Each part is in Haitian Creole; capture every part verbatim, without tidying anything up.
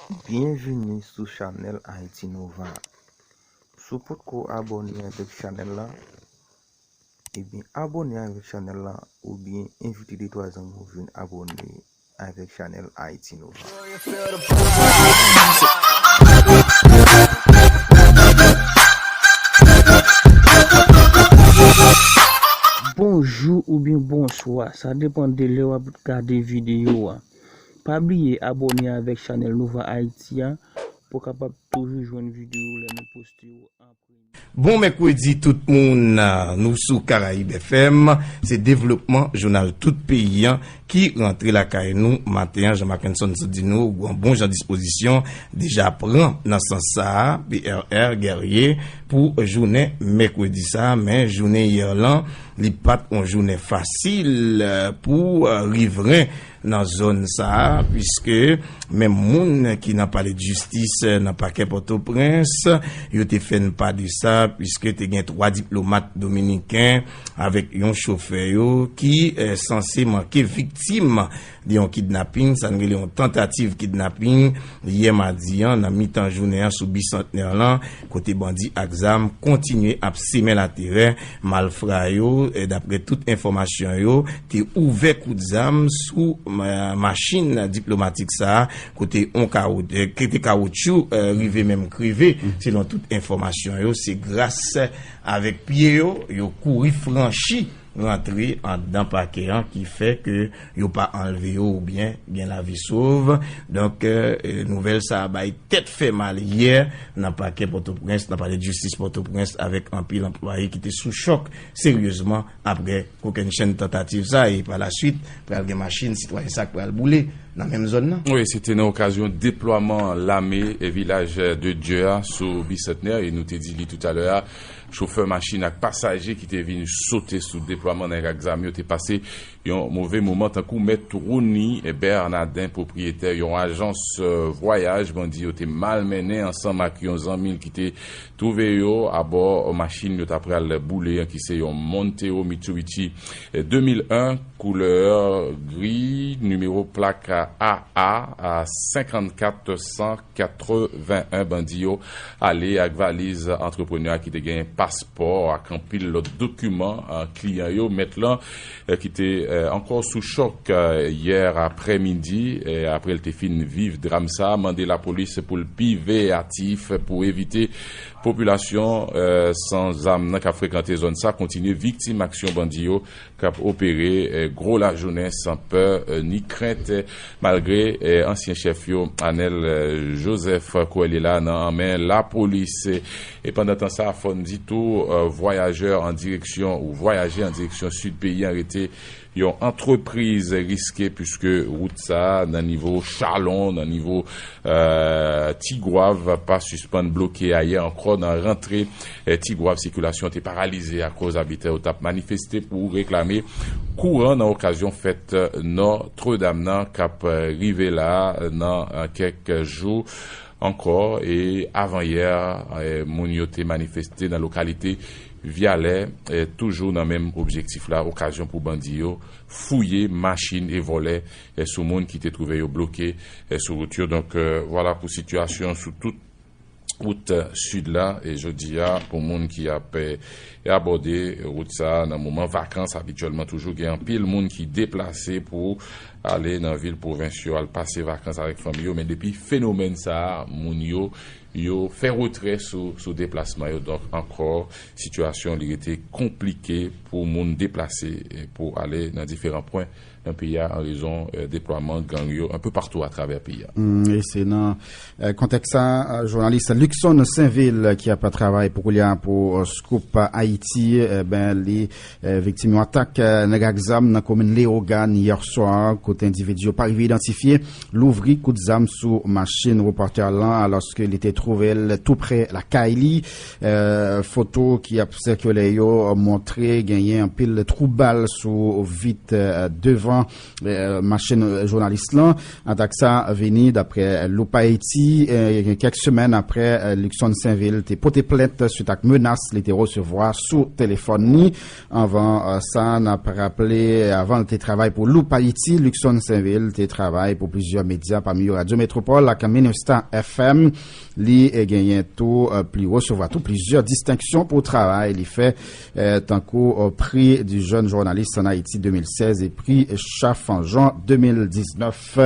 Byenvini sou chanèl Haïti Nova. Si w potko abòne avèk chanèl la, ebyen abòne avèk chanèl la oubyen envite de twa zanmi w vin abòne avèk chanèl Haïti Nova. Bonjou oubyen bonswa, sa depann de lè w ap gade videyo a. Pa bliye abòne avèk chanèl Nova Haïti a pou w kapab toujou jwenn videyo lè nou poste yo an premye. Bon mèkredi tout moun, nou sou Karayib F M, se devlopman jounal tout peyi an ki rantre lakay nou maten an. Jean Mackenson sot di nou gon bon jan dispozisyon deja pran nan sans sa a, P R R Guerrier, pou jounen mèkredi sa a, men jounen yè lan, li pa t yon jounen fasil, eh, pou, eh, rivren nan zòn sa a, piske menm moun ki nan palè de jistis, eh, nan pakè Pòtoprens, yo te fè n pa de sa, piske te gen twa diplomat dominiken avèk yon chofè yo ki, eh, sanse manke viktim de yon kidnaping, sa n rele yon tantativ kidnaping, yè madi an, nan mitan jounen an sou Bisantnè lan, kote bandi ak zam kontinye ap simen laterè. Malfra yo, eh, daprè tout enfòmasyon yo, te ouvè kout zam sou ma-, machin diplomatik sa a, kote yon kawo-, eh, kote kawotchou, eh, rive menm kreve, selon tout enfòmasyon yo. Se gras avèk pye yo, yo kouri franchi rantre anndan pakè an, ki fè ke yo pa anlve yo oubyen gen lavi sov. Donk, eh, nouvèl sa a bay tèt fè mal yè nan pakè Pòtoprens, nan palè de jistis Pòtoprens, avèk anpil anplwaye ki te sou chòk seryezman aprè kokennchenn tantativ sa a, e pa la swit, pral gen machin sitwayen sa a k pral boule nan menm zòn nan. Wi, se te nan okazyon deplwaman lame e Vilaj de Dye a sou Bisantnè, e nou te di li toutalè a, chofè machin ak pasaje ki te vin sote sou deplwaman nèg ak zam yo te pase yon move moman, tankou Mèt Rony Bernardin, pwopriyetè yon ajans, eh, vwayaj, bandi yo te malmennen ansanm ak yon zanmi l ki te twouve yo abò machin yo ta pral boule an, ki se yon Montero Mitsubishi, eh, de mil en, koulè gri, nimewo plak A A senkannkat san katreven en. Bandi yo ale ak valiz antreprenè a ki te gen paspò ak anpil lòt dokiman, eh, kliyan yo. Mèt lan, eh, ki te, eh, ankò sou chòk, eh, yè aprèmidi, eh, aprè l te fin viv dram sa a, mande lapolis pou l pi veyatif pou evite popilasyon, eh, san zam nan k ap frekante zòn sa a kontinye viktim aksyon bandi yo k ap opere, eh, gwo lajounen san pè, eh, ni krent, eh, malgre, eh, ansyen chèf yo, Anèl, eh, Joseph, kwè li la nan men lapolis. E pandan tan sa, fò n di tou, eh, vwayajè an direksyon, ou vwayaje an direksyon sid peyi an rete yon antrepriz riske, piske wout sa a nan nivo Chalon, nan nivo, eh, Tigwav, pa sispann bloke ayè ankò. Nan rantre, eh, Tigwav, sikilasyon te paralize akoz abitè yo t ap manifeste pou reklame kouran nan okazyon fèt, eh, Nòtredam nan k ap, eh, rive la, eh, nan, eh, kèk jou ankò. E avanyè, eh, moun yo te manifeste nan lokalite Vyalè, eh, toujou nan menm objektif la, okazyon pou bandi yo fouye machin e vòlè, eh, sou moun ki te twouve yo bloke, eh, sou wout yo. Donk, eh, vwala pou sitiyasyon sou tout wout, eh, sid la. E jodi a, pou moun ki ap, eh, abòde wout sa a nan moman vakans, abityèlman toujou gen anpil moun ki deplase pou ale nan vil pwovens yo, al pase vakans avèk fanmi yo. Men depi fenomèn sa a, moun yo, yo fè retrè sou, sou deplasman yo. Donk, ankò, sitiyasyon li rete konplike pou moun deplase, eh, pou ale nan diferan pwen nan peyi a, an rezon, eh, deplwaman gang yo enpe patou atravè peyi a. Mm, e se nan, eh, kontèks sa, eh, jounalis Luckson Sainvil, eh, ki ap travay pou koulye a pou, eh, Scoop Haïti, eh, ben, li, eh, viktim yon atak, eh, nèg ak zam nan komin Leyogàn yè swa, kote endividi yo pa rive idantifye louvri kout zam sou machin repòtè lan, alòske li te twouve l tou prè lakay li. Eh, foto ki ap sikile yo montre genyen anpil twou bal sou vit, eh, devan, eh, machin, eh, jounalis lan. Atak sa vini, daprè Loop Haïti, eh, kèk semèn aprè, eh, Luckson Sainvil te pote plent swit ak menas li te resevwa sou telefòn li. Anvan, eh, sa, n ap raple, avan l te travay pou Loop Haïti, Luckson John Sainvil te travay pou plizyè medya, pami yo Radyo Metropole ak Minustah F M. Li, eh, genyen tou, eh, pli resevwa tou plizyè distenksyon pou travay li fè, eh, tankou, eh, Prix du Jeune Journaliste en Haïti de mil sèz e Prix Chafanjon de mil diznèf.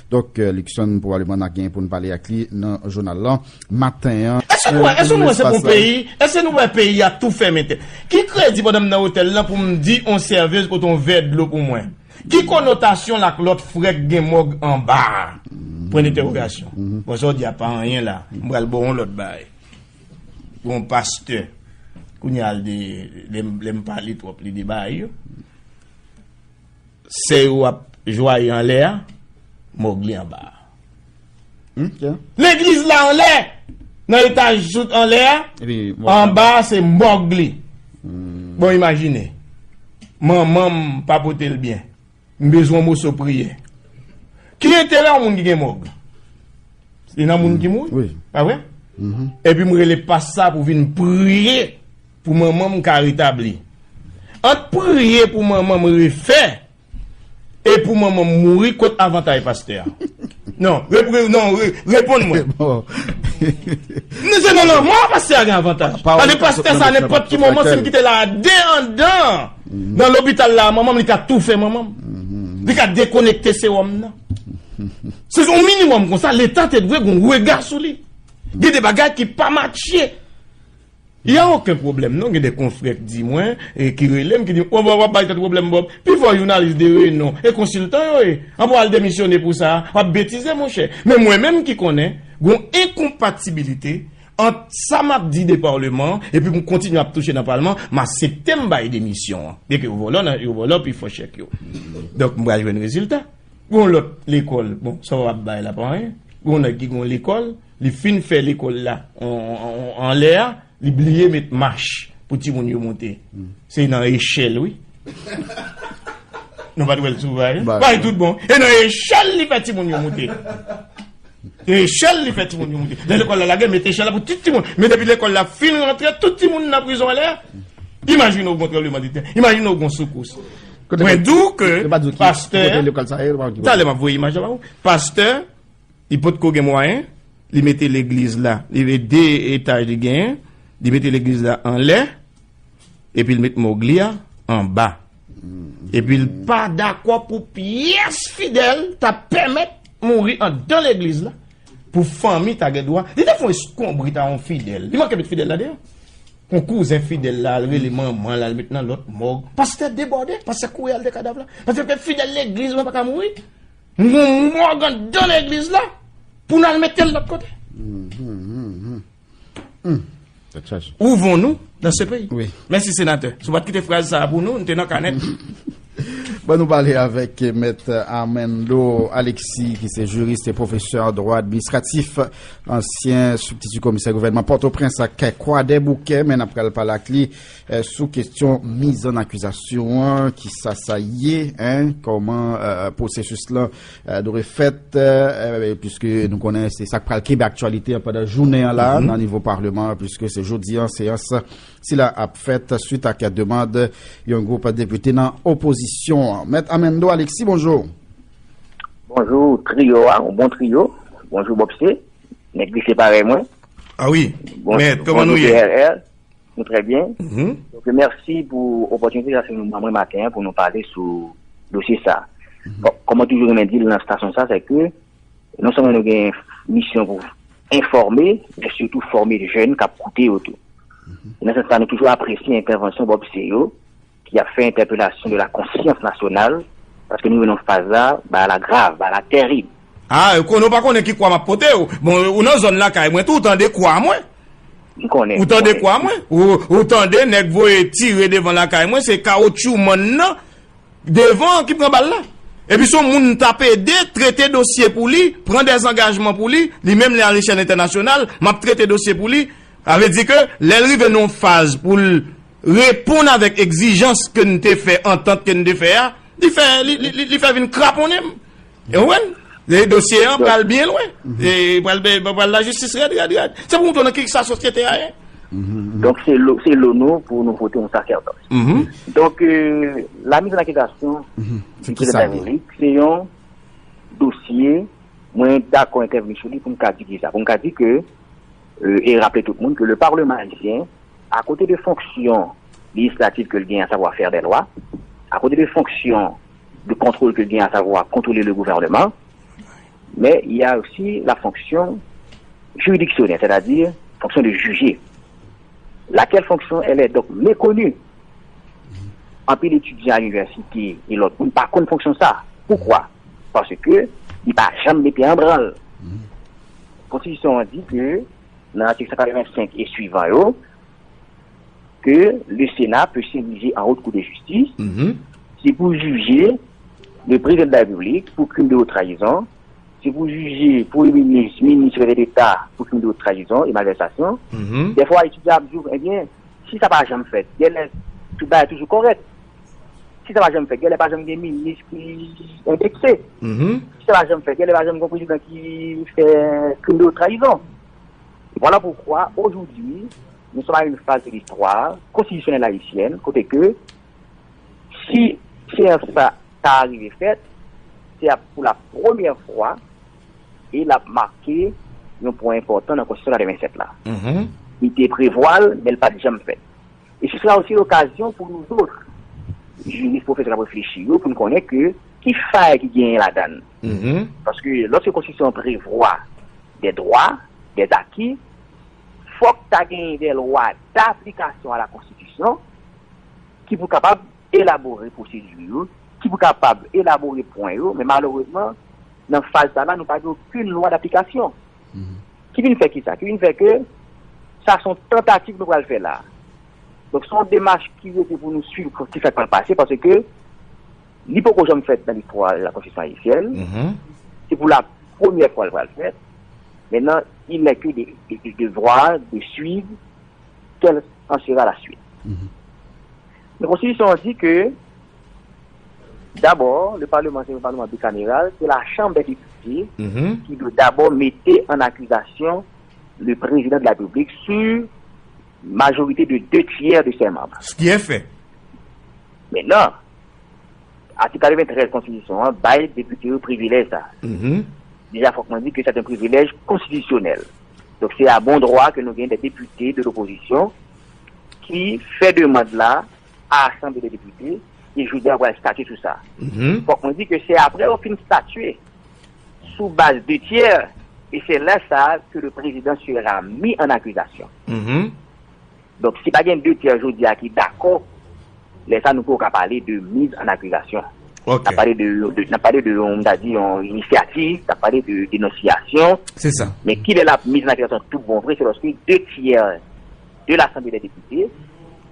Donk, eh, Luckson, pwobableman n a genyen pou n pale ak li nan jounal lan maten an. Èske nou wè, èske nou wè se pou peyi, èske nou wè peyi a tou fèmen tèt? Ki kredi pandan m nan otèl lan pou m di on sèvyèz pote on vè dlo pou mwen? Ki konotasyon l ak lòt frè k gen mòg anba a? Pwen entèwogasyon. Bon, sa w di a pa anyen la. M pral ba w yon lòt bagay. Yon pastè. Kounye a l de, lè m, lè m pale twòp, li de bagay yo. Sè yo ap jwaye anlè a, mòg li anba a. Legliz la anlè, nan etaj sou anlè a, anba a se mòg li. Bon, imajine. Manman m pa pote l byen. M bezwen yon moso priyè. Ki enterè yon moun ki gen mòg? Se nan moun ki mouri, pa vre? Epi m rele pas sa pou vin priye pou manman m ka retabli. Ant priye pou manman m refè e pou manman m mouri, kot avantaj pastè a? Non, repre-, non, re-, reponn mwen. Non, se nan lanmò pastè a gen avantaj. Paske pastè sa, nenpòt ki moman, si m kite la a de anndan nan lopital la, manman m, li ka toufe manman m. Li ka dekonekte sewòm nan. Se yon minimòm konsa, Leta te dwe gen yon rega sou li. Gen de bagay ki pa matche. Y a okenn pwoblèm, non. Gen de konfrè k di mwen, e ki rele m, ki di, "O, Bob, w ap bay tèt pwoblèm, Bob. Pi fò jounalis de renon, e konsiltan yo ye. Anben w al demisyone pou sa, w ap betize, monchè." Men mwen menm ki konnen, gen yon enkonpatibilite ant sa m ap di de palman, epi pou m kontinye ap touche nan palman, m aksepte m bay demisyon an. Byenke yo vòlò, nan, yo vòlò pi fò chèk yo. Donk, m pral jwenn rezilta. Gon lòt lekòl, bon, sa w ap bay la pa anyen. Gon nèg ki gon lekòl, li fin fè lekòl la an, an, an, anlè a, li bliye met mach pou timoun yo monte. Se nan echèl, wi. Nou pa t wè l sou bagay, wi? Bagay tout bon. E nan echèl li fè timoun yo monte. E echèl li fè timoun yo monte. Lè lekòl la lage, met echèl la pou tout timoun. Men depi lekòl la fin rantre, tout timoun nan prizon anlè a. Imajine w gon tranblemanntè. Imajine w gon sekous. Mwen di w ke pastè, talè m ap voye imaj la ba ou. Pastè, li potko gen mwayen, li mete legliz la, li mete de etaj li genyen, li mete legliz la anlè, epi l met mòg li a anba. Epi l pa dakò pou pyès fidèl ta pèmèt mouri anndan legliz la, pou fanmi ta gen dwa. Li te fè yon eskonbrit a yon fidèl. Li manke met fidèl la deyò. Yon kouzen fidèl la, al rele manman l, al met nan lòt mòg. Pastè debòde, pastè kouri al de kadav la. Pastè ke fidèl legliz mwen pa ka mouri. Yon mòg anndan legliz la, pou n al mete l lòt kote. Ouvrons-nous dans ce pays. Wi. Mèsi, senatè. Si w pa t kite fraz sa a pou nou, n te nan kanèt. Bon, nou pale avèk Mèt Armando Alexis, ki se jiris e pwofesè dwa administratif, ansyen sibtiti komisè gouvènman Pòtoprens ak Kwadèboukè, men n ap pral pale ak li, eh, sou kesyon miz an akizasyon an, ki sa sa ye, en, kòman, eh, pwosesis lan, eh, dwe fèt, eh, piske nou konnen se sa k pral kenbe aktyalite an pandan jounen an la, nan nivo palman, piske se jodi an, seyans sila ap fèt swit ak demann yon gwoup depite nan opozisyon an. Mèt Armando Alexis, bonjou. Bonjou, trio a, yon bon trio. Bonjou, Bob C. Nèg glise parèy mwen. Ah wi. Mèt, kòman nou ye? Bonjou, P R R. Nou trè byen. Donk, mèsi pou opòtinite sa ke nou ban mwen maten an pou nou pale sou dosye sa. Kò-, kòman toujou renmen di l nan estasyon sa, se ke non sèlman nou gen misyon pou enfòme, men sitou fòme jèn k ap koute yo tou. E nan sans sa, nou toujou apresye entèvansyon Bob C yo, ki ap fè entèpelasyon de la konsyans nasyonal, paske nou rive nan faz la, bagay la grav, bagay la tèrib. Ah, ou konnen, ou pa konnen ki kwa m ap pote w. Bon, ou nan zòn lakay mwen tou, ou tande kwa mwen. M konnen. Ou tande kwa mwen. Ou, ou tande nèg voye tire devan lakay mwen, se kawotchou mann nan devan ki pran bal la. Epi se yon moun m t ap ede, trete dosye pou li, pran dèzangajman pou li, li menm li al echèl entènasyonal, m ap trete dosye pou li. Sa vle di ke lè l rive nan yon faz pou l reponn avèk egzijans ke n te fè, antant ke n te fè a, li fè, li, li, li, li fè vin kraponnen m. Ou konprann? E dosye an pral byen lwen. E pral, pral lajistis rèd, rèd, rèd. Se pou montre w nan ki sa sosyete a ye. Donk, se lo, se lo nou pou nou vote yon sa sètans. Donk, euh, la mise en accusation du président de la République, se yon dosye, mwen dakò entèvni sou li pou m ka di ki sa. Pou m ka di ke, euh, e raple tout moun ke le Parlement haïtien, à côté de fonction législative ke l gen, à savoir faire des lois, à côté de fonction de contrôle ke l gen, à savoir contrôler le gouvernement, mais il y a aussi la fonction juridictionnelle, c'est-à-dire fonction de juger, laquelle fonction elle est donc méconnue. Anpil etidyan a linivèsite e lòt moun pa konn fonksyon sa. Poukwa? Paske li pa janm mete an branl. Konstitisyon an di ke nan atik san katrevensenk e swivan yo, ke le Sénat peut s'ériger en haute cour de justice, se pou jije le président de la République pour crime de haute trahison, se pou jije premye minis, minis, sekretè deta pou krim de haute trahison e malvèsasyon. Dèfwa, etidyan ap di w, ebyen, si sa pa janm fèt, genlè tout bagay toujou kòrèk. Si sa pa janm fèt, genlè pa janm gen minis ki endekse. Si sa pa janm fèt, genlè pa janm gen prezidan ki fè krim de haute trahison. Voilà pourquoi aujourd'hui nous sommes à une phase de l'histoire constitutionnelle haïtienne, kote ke si seyans sa ta rive fèt, se ap pou la premyè fwa e l ap make yon pwen enpòtan nan konstitisyon katrevennsèt la. Li te prevwa l, men l pa t janm fèt. Et ce sera aussi l'occasion pour nous autres, juristes, professeurs k ap reflechi yo, pou n konnen ke ki fay ki genyen ladan l. Paske lòske konstitisyon prevwa des droits, des acquis, fòk ta genyen des lois d'application à la Constitution ki pou kapab elabore pwosedi yo, ki pou kapab elabore pwen yo, men malerezman, nan faz sa la, nou pa gen okenn lwa daplikasyon. Ki vin fè ki sa? Ki vin fè ke sa se yon tantativ nou pral fè la. Donk, se yon demach ki rete pou nou swiv ki sa k pral pase, paske li poko janm fèt nan listwa la konstitisyon ayisyèn. Se pou la premyè fwa l pral fèt. Maintenant, il n'est que de, de, de devoir de suivre quelle en sera la suite. Men konstitisyon an di ke, d'abord, le Parlement, c'est un Parlement bicaméral, c'est la Chambre des députés qui doit d'abord mettre en accusation le président de la République sur majorité de deux tiers de ses membres. Ce qui est fait. Maintenant, atik katreventrèz konstitisyon an bay depite yo privilèj sa. Deja, fòk mwen di ke c'est un privilège constitutionnel. Donk, se a bon dwa ke nou gen des députés de l'opposition ki fè demann la a Asanble de Depite, e jodi a, yo pral statye sou sa. Fòk mwen di ke se apre yo fin statye sou baz de tyè, e se lè sa a ke le président sera mis en accusation. Donk, si pa gen de tyè jodi a ki dakò, lè sa a nou poko ka pale de mise en accusation. N ap pale de, de, n ap pale de yon, m ta di, yon inisyativ, n ap pale de denonsyasyon. Men kilè l ap mise en accusation tout bon vre, se lòske de tyè de l'Assemblée des députés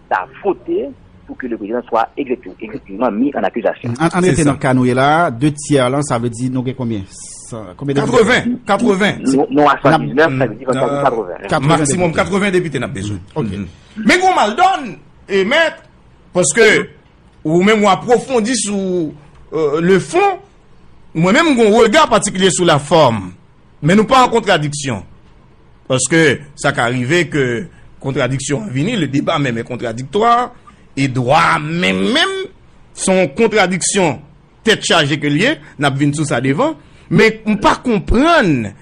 ta vote pour que le président soit effectu-, effectivement mis en accusation. Ann, ann rete nan ka nou ye la, de tyè lan, sa vle di nou gen konbyen? San, konbyen depite? Katreven, katreven. Nou, nou a san diznèf, sa vle di fòk nou katreven. Maksimòm katreven depite n ap bezwen. Ok. Men gon maldòn, e mèt, paske ou menm ou apwofondi sou, euh, le fond, mwen menm gon rega patikilye sou la fòm. Men nou pa an kontradiksyon. Paske sa ka rive ke kontradiksyon an vini, le débat même est contradictoire, e dwa menm menm, se yon kontradiksyon tèt chaje ke l ye, n ap vin sou sa devan, men m pa konprann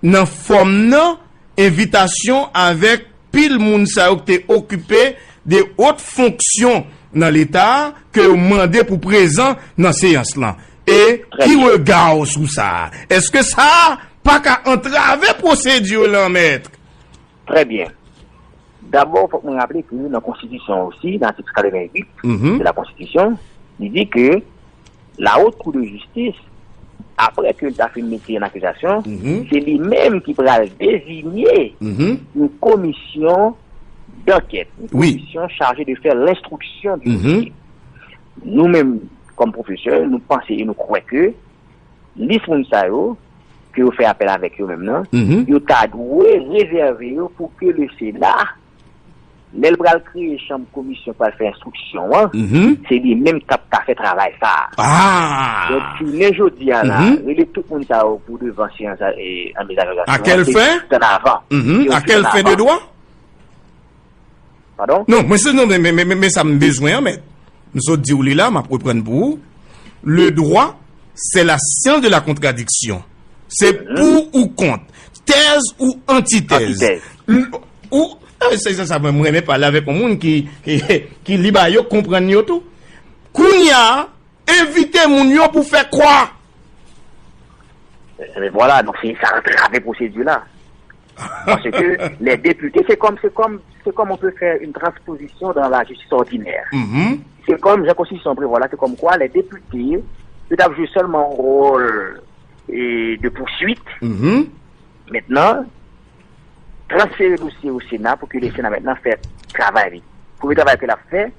nan fòm nan, envitasyon avèk pil moun sa yo ki te okipe de wot fonksyon nan Leta a, ke yo mande pou prezan nan seyans lan. E ki rega w sou sa a? Èske sa a pa ka antrave pwosedi lan, mèt? Très bien. Dabò, fòk mwen raple ke nan konstitisyon osi, nan atik katreven uit de la konstitisyon, li di ke la Haute Cour de Justice, apre ke l ta fin mete an akizasyon, se li menm ki pral dezinye yon komisyon d'ankèt, yon komisyon chaje de fè lenstriksyon di dosye. Nou menm, kòm pwofesè, nou panse e nou kwè ke lis moun sa yo, ke yo fè apèl avèk yo menm nan, yo ta dwe rezève yo pou ke le Sena, lè l pral kreye chanm komisyon pral fè enstriksyon an, se li menm k ap ka fè travay sa a. Donk, jounen jodi a la, rele tout moun sa yo pou devan seyans, e, an mezanozasyon an, se tann avan. A kèl fen de dwa? Padon? Non, mwen se non, men, men, men, men sa m bezwen an, men m sot di w li la, m ap reprann pou ou. Le droit, c'est la science de la contradiction. Se pou ou kont. Tèz ou antitèz. Antitèz. L- Ou, eh, se sa, sa, mwen, mwen renmen pale avèk yon moun ki, ki, ki li ba yo, konprann yo tou. Kounye a, envite moun yo pou fè kwa. Mais voilà, donc c'est ça entravé procédure-là. Parce que les députés, c'est comme, c'est comme, c'est comme on peut faire une transposition dans la justice ordinaire. C'est comme la Constitution prévoit là, c'est comme quoi les députés peuvent jouer seulement un rôle et de poursuite. Maintenant, transférer le dossier au Sénat pour que le Sénat maintenant fait travail. Pour le travail que l'a fait,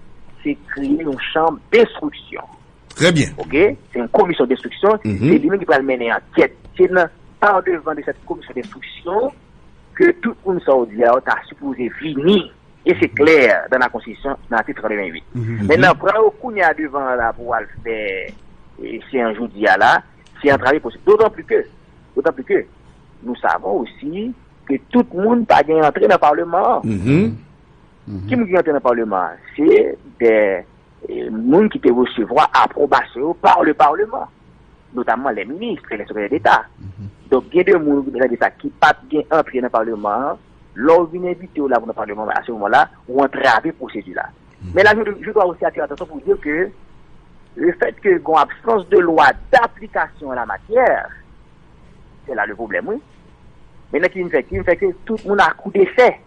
c'est créer une chambre d'instruction. Très bien. Ok? C'est une commission d'instruction. C'est lui-même qui va mener enquête. C'est dans, par devant de cette commission d'instruction que tout le monde saoudien a supposé venir. Et c'est clair dans la Constitution, dans l'article quatre-vingt-huit. Maintenant, prendre au Kounia devant là pour aller faire, et c'est un jour d'hier là, c'est un travail possible. D'autant plus que, d'autant plus que, nous savons aussi que tout le monde n'a pas gagné entrée dans le Parlement. Ki moun ki antre nan Parlement? Se de eh, moun ki te resevwa aprobasyon yo par le Parlement, notamman les ministres, les secrétaires d'État. Donk, gen de moun ki deja di sa ki pa t gen antre nan Parlement an, lè w vin envite yo la pou nan Parlement an, à ce moment-là, ou antrave procédure-là. Mais là, je, je dois aussi attirer attention pour dire que le fait que gon absence de loi d'application en la matière, c'est là le problème, oui. Maintenant, qui me fait, qui me fait que tout le monde a coup d'essai.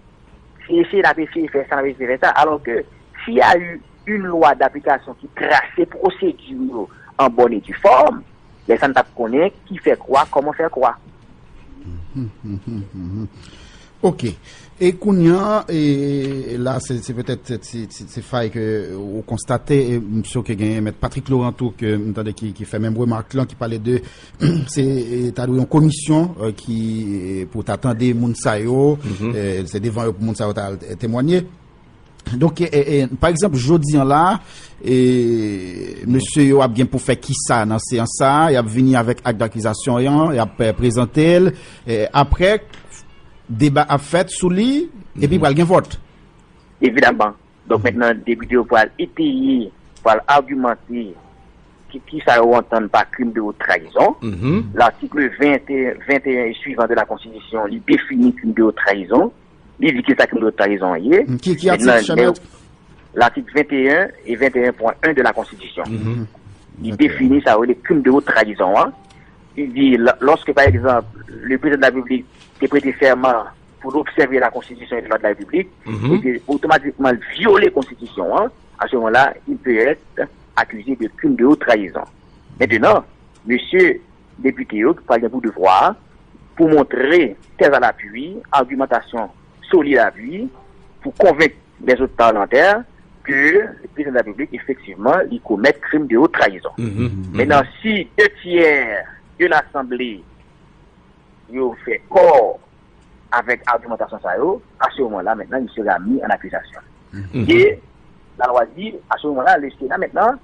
Se eseye n ap eseye fè sa, n ap eseye fè sa. Alors que s'il y a eu une loi d'application qui trace procédure yo en bonne et due forme, lè sa n t ap konnen ki fè kwa, kòman fè kwa. Ok. E kounye a, e, la, se, se petèt se, se, se fay ke ou konstate, e m si ke genyen Mèt Patrick Laurent tou, ke m tande ki, ki fè menm remak lan, ki pale de, se, e, ta dwe yon komisyon, e, ki, e, pou ta tande moun sa yo, e, se devan yo pou moun sa yo ta al, e, temwanye. Donk, e, e, pa egzanp, jodi an la, e, mesye yo ap gen pou fè kisa nan seyans sa a, y ap vini avèk ak dakizasyon an, y ap, e, prezante l, e, apre, deba ap fèt sou li, epi pral gen vòt. Evidaman. Donk, mentnan, depite yo pral eteye, pral agimante ki, ki sa yo antann pa crime de haute trahison. L'article vingt et un, vingt et un et suivant de la Constitution, li defini crime de haute trahison. Li di ki sa crime de haute trahison ye. Ki, ki atik, Chèmèt? L'article vingt et un et vingt et un point un de la Constitution. Li defini sa yo rele crime de haute trahison an. Li di, l- lorsque, par exemple, le président de la République te prêté serment pour observer la Constitution et les lois de la République, et que automatiquement il viole la Constitution, hein, à ce moment-là, il peut être accusé de crime de haute trahison. Maintenant, monsieur député, yo, ki pral gen pou devwa pou montre tèz à l'appui, argumentation solide à l'appui, pour convaincre les autres parlementaires que le président de la République, effectivement, il commet crime de haute trahison. Maintenant, si deux tiers de l'Assemblée yo fè kò avèk agimantasyon sa yo, à ce moment-là, maintenant, il sera mis en accusation. Et la loi dit, à ce moment-là, le Sénat maintenant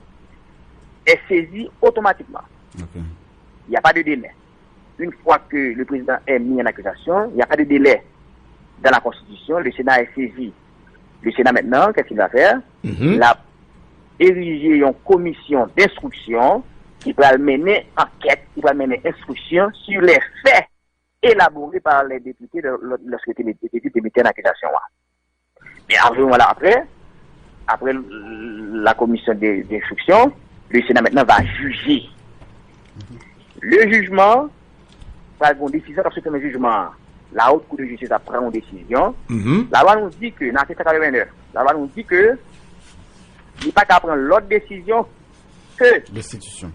est saisi automatiquement. Il n'y a pas de délai. Une fois que le président est mis en accusation, il n'y a pas de délai dans la Constitution, le Sénat est saisi. Le Sénat maintenant, qu'est-ce qu'il va faire? Il a érigé une commission d'instruction qui va mener enquête, qui va mener instruction sur les faits élaborés par les députés de- lorsque les députés te mettent en accusation. Mais à ce moment-là, après, après la commission de- d'instruction, le Sénat maintenant va juger. Le jugement, pral gen yon desizyon k ap soti nan jijman an. La Haute Cour de Justice ap pran yon desizyon. Lalwa nou di ke, nan atik san katrevennnèf, lalwa nou di ke li pa ka pran lòt desizyon ke Destitisyon.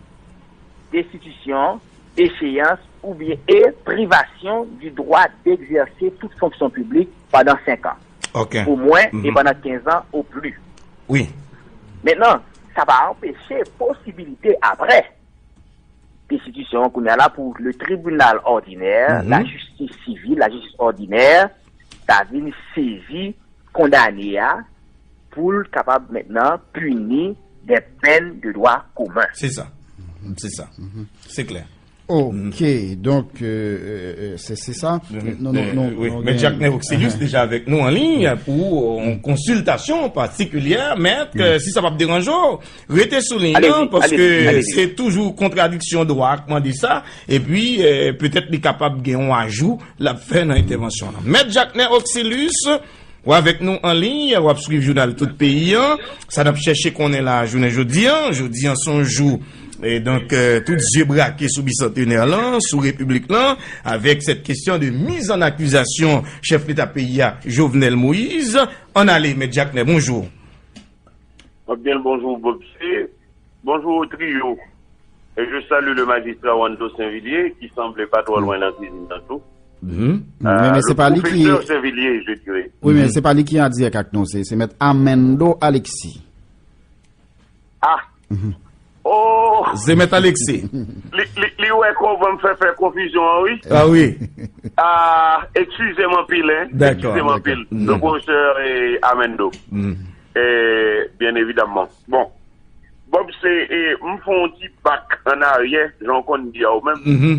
Destitisyon, decheyans oubyen e privasyon du droit d'exercer toute fonction publique pendant cinq ans. Ok. Omwen, e pandan kenz an ou plis. Wi. Mentnan, sa pa anpeche posibilite apre destitisyon an kounye a la pou le tribunal ordinaire, la justice civile, la justice ordinaire, ta vin sezi kondane a pou l kapab mentnan pini des peines de droit commun. Se sa. Se sa. Se klè. Ok, donk, euh, euh, euh, se se sa. Nou, nou, nou, wi, nou Mèt Jacques Oxelius deja avèk nou an liy pou yon konsiltasyon patikilyè. Mèt, euh, si sa p ap deranje w, rete sou liy nan, paske se toujou kontradiksyon dwa k mande sa, epi, euh, petèt li kapab gen yon ajou l ap fè nan entèvansyon an. Mèt Jacques Oxelius, w avèk nou an liy, w ap swiv jounal Tout Peyi an. Sa n ap chèche konnen la, jounen jodi an, jodi an se yon jou, e donk, euh, tout zye brake sou bisantenè lan, sou repiblik lan, avèk sèt kesyon de miz an akizasyon chèf leta peyi a, Jovenel Moïse. Ann ale, Mèt Jacques, bonjou. Mwen byen, bonjou, Bob C. Bonjou au trio. Et je salue le magistrat Wando Saint-Villiers, qui semble pas trop loin dans la cuisine, dans tout. Mhm. Men, men se pa li ki, professeur Saint-Villiers, je dirais. Wi, men se pa li ki an dirèk ak nou, se, se Mèt Amendo Alexis. Ah. Oh. Se Mèt Alexis. Li, li, li wè kòman m fè, fè konfizyon an, wi. Ah wi. Ah, excusez-moi pile, hein. Excusez-moi pile. Le professeur, eh, Amendo. Eh, bien évidemment. Bon. Bob, se, eh, m fè yon ti bak an aryè, jan w konn di a ou menm. Mhm.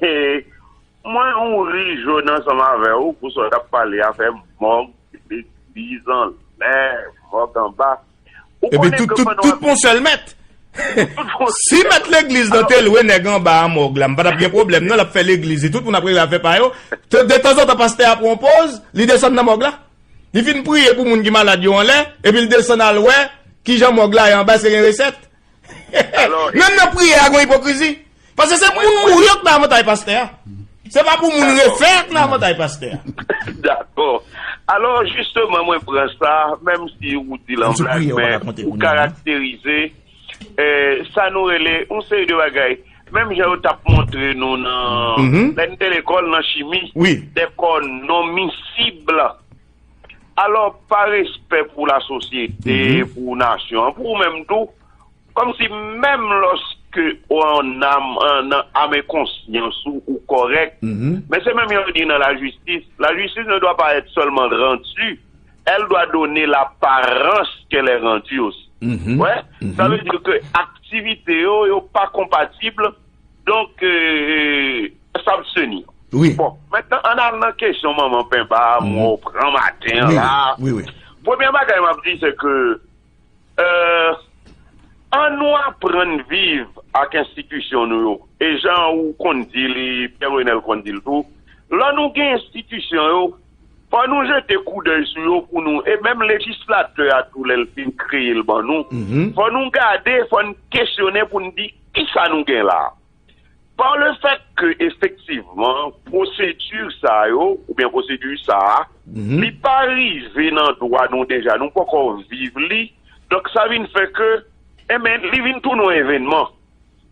Eh, mwen, yon ri jòn ansanm avè w, pou sa w t ap pale afè mòg, legliz anlè, mòg anba. Epi tout, tout, tout pon sèl mèt. Si mèt legliz nan te lwe nèg anba a mòg la, m pa t ap gen pwoblèm, non, l ap fè legliz li, tout moun ap rele afè pa yo. Te, de tanzantan, pastè a pran yon poz, li desann nan mòg la. Li fin priye pou moun ki malad yo anlè, epi l desann al wè kijan mòg la ye anba, èske gen resèt. Menm nan priyè a, gen ipokrizi. Paske se moun mouri yo k nan avantay pastè a. Se pa pou moun refè a k nan avantay pastè a. Dakò. Alò, jisteman, mwen pran sa, menm si ou di l an blag, men ou karakterize, eh, sa nou rele yon seri de bagay. Menm jan yo t ap montre nou nan, lè n te lekòl, nan chimi, de kò non misib. Alò, pa respè pou lasosyete, pou nasyon an, pou ou menm tou, kòmsi menm lòske ou an âme, an, nan âme et conscience ou, ou kòrèk, men se menm jan yo di nan lajistis, la justice ne doit pas être seulement rendue, elle doit donner l'apparence qu'elle est rendue aussi. Wè, sa vle di ke aktivite yo, yo pa konpatib, donk, euh, s'abstenir. Wi. Bon, mentnan, ann al nan kesyon manman penba, mwen pran maten an la. Wi, wi. Premye bagay m ap di, se ke, euh, ann nou aprann viv ak enstitisyon nou yo. E jan ou konn di li, Pierre Renel konn di l tou, lè nou gen enstitisyon yo, fò nou jete koudèy sou yo pou nou, e menm lejislatè a tou, lè l fin kreye l ban nou, fò nou gade, fò n kesyone pou n di kisa nou gen la. Par le fait que, efektivman, pwosedi sa yo, oubyen pwosedi sa a, li pa rive nan dwa nou deja, nou poko viv li, donk sa vin fè ke, enben, li vin tounen yon evènman.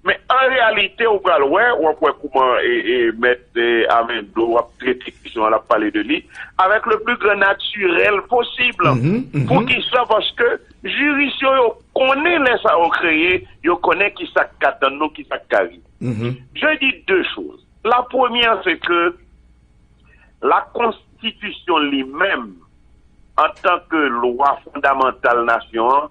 Men an reyalite, ou pral wè, w ap wè kouman, e, e, mèt, e, Amendo ap trete kesyon an, l ap pale de li, avec le plus grand naturel possible. Poukisa? Paske jiris yo, yo konnen lè sa yo kreye, yo konnen kisa k ka tann nou, kisa k ka rive. Je dis deux choses. La première, c'est que la Constitution li menm, antanke lwa fondamantal nasyon an,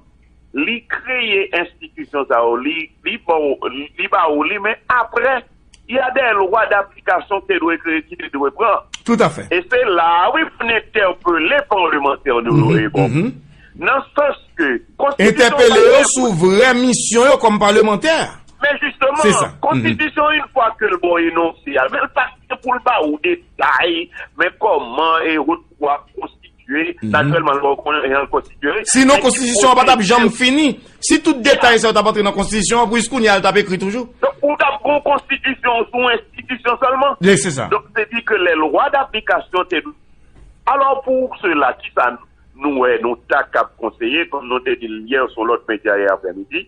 li kreye enstitisyon sa yo, li, li ba w, li ba ou li, men apre, il y a des lois d'application ki te dwe kreye, ki te dwe pran. Tout à fait. E se la, wi, pou n entèpele palmantè nou yo, e bon. Nan sans ke konstitisyon entèpele yo sou vrè misyon yo kòm palmantè. Men jisteman, konstitisyon, yon fwa ke l ba w enonse a, men l pa gen pou l ba ou detay, men kòman e wot kou a konstitye, natirèlman, l ba w konnen jan l konstitye. Sinon, konstitisyon an pa t ap janm fini. Si tout detay sa yo t ap antre nan konstitisyon an, pou jiskounye a, l t ap ekri toujou. Donk, ou t ap gon konstitisyon sou enstitisyon sèlman. Wi, se sa. Donk, se di ke lè lwa daplikasyon te. Alò, pou sila, kisa nou wè, nou ta kab konseye, kòm nou te di l yè sou lòt medya yè aprèmidi,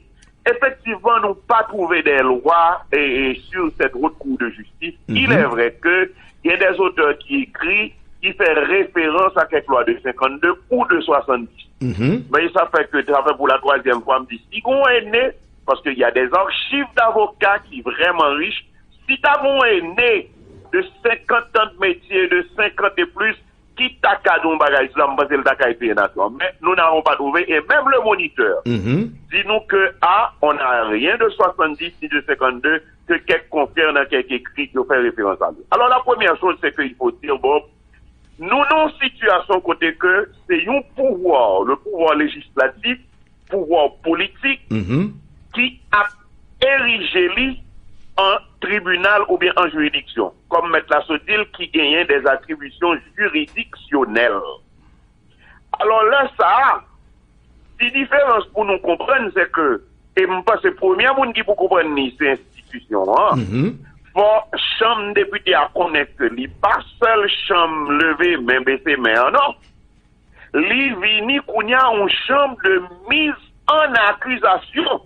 efektivman, nou pa twouve de lwa, e, e, sur cette haute cour de justice. Il est vrai que il y a des auteurs qui écrit, qui fait référence à quelques lois de cinquante-deux ou de soixante-dix. Mais ça fait que, ça fait pour la troisième fois, m di, si gon ene, paske y a des archives d'avocats ki vrèman rich, si ta gon ene de senkant an de metye, de senkant e plis, ki ta ka ta di yon bagay sou sa, m panse l ta ka etire nasyon an. Men, nous n'avons pas trouvé, et même le Moniteur dit nous que, ah, on n'a rien de soixante-dix ni de cinquante-deux, que quelques confrères dans quelques écrits qui ont fait référence à lui. Alors, la première chose, c'est qu'il faut dire, bon, nou nan yon sitiyasyon kote ke se yon pouvwa, le pouvoir législatif, pouvwa politik, ki ap erije li an tribinal oubyen an jiridiksyon, kòm mèt la sot di l, ki genyen des attributions juridictionnelles. Alò, lè sa a, ti diferans pou nou konprann, se ke, e m panse premye moun ki pou konprann li, se enstitisyon an, fò chanm depite a konnen ke li pa sèl chanm leve men, bese men an, non. Li vini kounye a yon chanm de mise en accusation.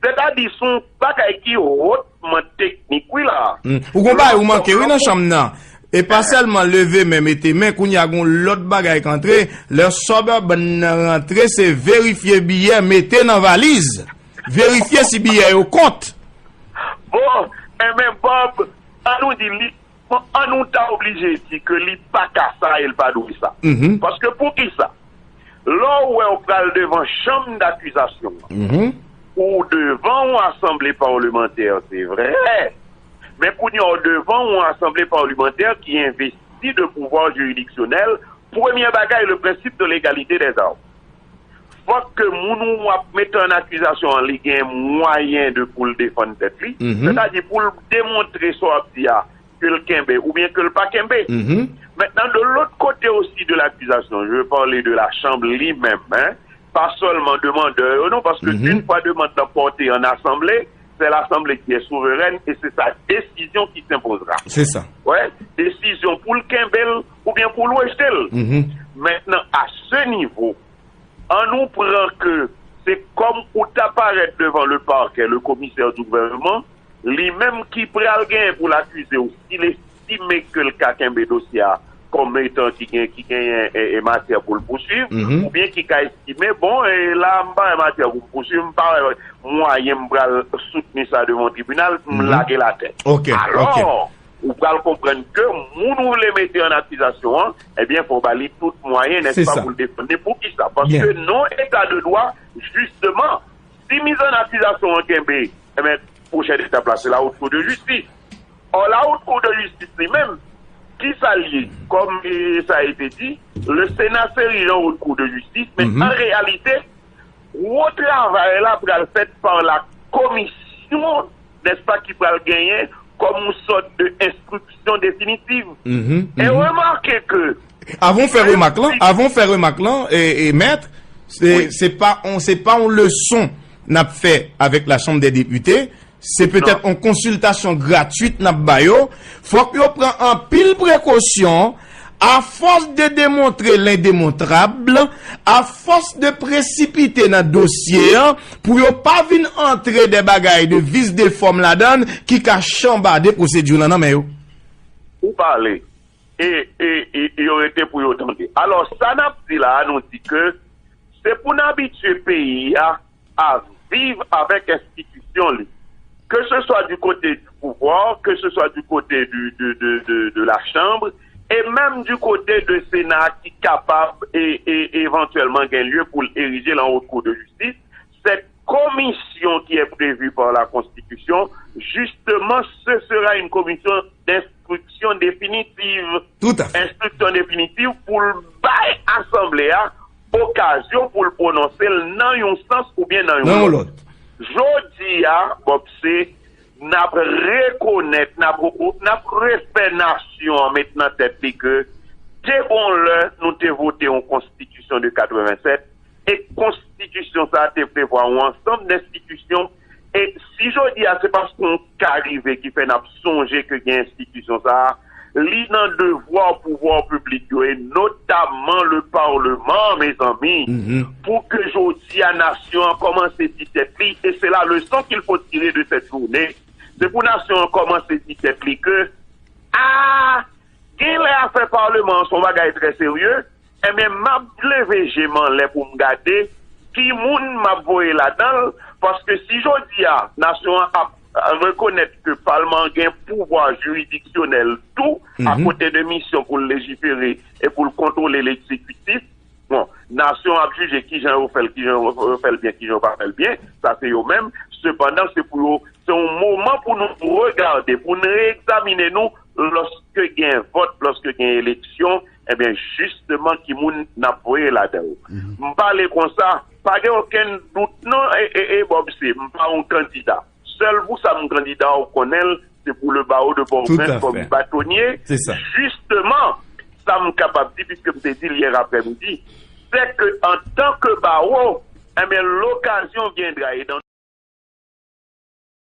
Sètadi, se yon bagay ki hotman teknik, wi, la. Ou gon bagay ou manke, wi, nan chanm nan. E pa sèlman leve men, mete men, kounye a gon lòt bagay k antre. Lè Suburban nan rantre, se verifye biyè, mete nan valiz. Verifye si biyè yo kont. Bon, enben, Bob, an nou di li, bon, an nou ta oblije di ke li pa ka sa e l pa dwe sa. Paske poukisa? Lè w wè w pral devan chanm dakizasyon an, ou devan yon asanble palimantè, se vre, men kounye a w devan yon asanble palimantè ki envesti de pouvwa jiridiksyonèl, premye bagay, le principe de légalité des armes. Fòk ke moun ou ap mete an akizasyon an, li gen mwayen de pou l defann tèt li, sètadi pou l demontre sa w ap di a, ke l kenbe oubyen ke l pa kenbe. Maintenant, de l'autre côté aussi de l'accusation, je veux parler de la Chambre li menm, hein, pa sèlman demandè yo, non, paske une fois demande lan pòte an asanble, c'est l'Assemblée qui est souveraine et c'est sa décision qui s'imposera. Se sa. Wè, desizyon pou l kenbe l oubyen pou l rejte l. Maintenant, à ce niveau, an nou pran ke se kòm ou ta parèt devan le parquet, le commissaire du gouvernement, li menm ki pral genyen pou l akize w, si l estime ke l ka kenbe dosye a kòm etan ki gen, ki genyen, e, e, matyè pou l pouswiv, oubyen ki ka estime, bon, e, la, m pa wè matyè pou m pouswiv, m pa wè mwayen m pral soutni sa devan tribinal, m lage l atè. Alò, ou pral konprann ke moun ou vle mete an akizasyon an, ebyen, fò w ba li tout mwayen, nèspa, pou l defann li. Poukisa? Paske nan eta de dwa, jisteman, si miz an akizasyon an kenbe, ebyen, pwochèn etap la, se la Haute Cour de Justice. Or, la Haute Cour de Justice li menm, kisa l ye? Kòm, e, sa a été dit, le Sénat se erige an Haute Cour de Justice, men an reyalite, gwo travay la pral fèt pa la komisyon, nèspa, ki pral genyen kòm yon sòt de enstriksyon definitiv. E remake ke Avan w fè remak lan, avan w fè remak lan, e, e, mèt, se, se pa on, se pa on leson n ap fè avèk la Chanm dè Depite, se petèt on konsiltasyon gratwit n ap ba yo. Fòk yo pran anpil prekosyon, afòs de demontre lendemontrab, afòs de presipite nan dosye an, pou yo pa vin antre de bagay de vis de fòm ladan l ki ka chanbade pwosedi lan nan men yo. Ou pale. E, e, e, e yo rete pou yo tande. Alò, sa n ap di la a, nou di ke se pou n abitye peyi a a viv avèk enstitisyon li. Que ce soit du côté du pouvoir, que ce soit du côté du, de, de, de, de la Chambre, et même du côté de Sénat ki kapab e, e, evantyèlman gen lye pou l erije l an Haute Cour de Justice, cette commission qui est prévue par la Constitution, justement, ce sera une commission d'instruction définitive. Tout à fait. Enstriksyon definitiv pou l bay asanble a okazyon pou l pwononse l nan yon sans oubyen nan yon lòt. Jodi a, Bob, se n ap rekonèt, n ap, n ap refè nasyon an met nan tèt li ke te gon lè nou te vote yon konstitisyon de katrevennsèt, e konstitisyon sa a te prevwa yon ansanm d enstitisyon. E si jodi a se paske yon ka rive ki fè n ap sonje ke gen enstitisyon sa a, li nan devwa pouvwa piblik yo, e notamman le Parlement, mezanmi, pou ke jodi a nasyon an kòmanse di tèt li, et c'est la leçon qu'il faut tirer de cette journée, se pou nasyon an kòmanse di tèt li ke, a, gen lè afè Paleman an se yon bagay trè serye, ebyen, m ap leve je m anlè pou m gade ki moun m ap voye ladan l, paske si jodi a, nasyon an ap rekonèt ke palman an gen pouvwa jiridiksyonèl tou, akote de misyon pou l lejifere e pou l kontwole legzekitif. Bon, nasyon ap jije kijan yo fè l, kijan yo fè l byen, kijan yo pa fè l byen, sa se yo menm. Sepandan, se pou yo, se yon moman pou nou regade, pou nou reegzamine nou, lòske gen vòt, lòske gen eleksyon, ebyen, jisteman, ki moun n ap voye ladan yo. M pale konsa, pa gen okenn dout non, e, e, e Bob, se, m pa yon kandida. Sèl pou sa m kandida, ou konnen l, se pou le bawo de Pòtoprens kòm batonye. Jisteman, sa m kapab di, piske m te di l yè aprèmidi, se ke antanke bawo, enben, lokazyon vyendra e dan